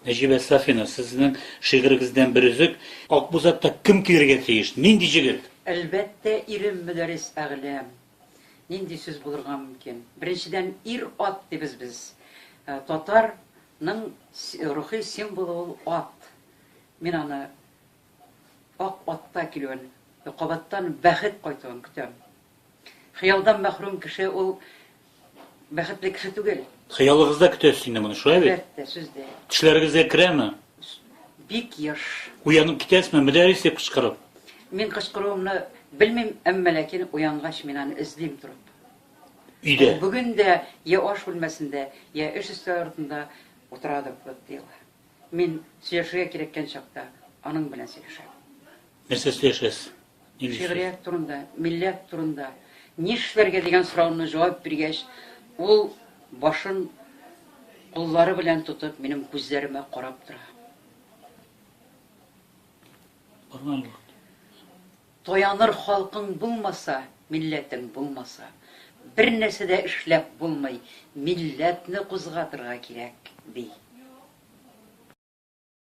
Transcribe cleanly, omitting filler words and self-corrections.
Нәҗибә Сафина, сезнең шигырегездән бер өзек. Акбүз атта кем килергә тиеш? Нинди җегет? Әлбәттә, ирем Мөдәррис Әгъләм. Нинди сүз булырга мөмкин? Беренчедән, ир-ат дибез без. Татарның рухи символы ул ат. Мин аны ак атта килүен, кабаттан бәхет кайтуын көтәм. Хыялдан мәхрүм кеше ул бәхетле кеше түгел. Хыялыгызда көтәсез инде моны, шулай бит? Әлбәттә, сүз дә юк. Төшләрегезгә керәме? Бик еш. Уянып китәсезме, Мөдәррис дип кычкырып? Мин кычкыруымны белмим, әмма ләкин уянгач мин аны эзлим торып. Өйдә. Ул бүген дә я аш бүлмәсендә, я эш өстәле артында утырадыр кебек тоела. Мин сөйләшергә кирәккән чакта аның белән сөйләшәм. Нәрсә сөйләшәсез? Нинди сүз? Шигърият турында, милләт турында, нишләргә дигән сорауны җавап биргәч, ул башын куллары белән тотып минем күзләремә карап тора. Бармы вакыт? Таяныр халкың булмаса, милләтең булмаса, бер нәрсә дә эшләп булмый, милләтне кузгатырга кирәк, ди.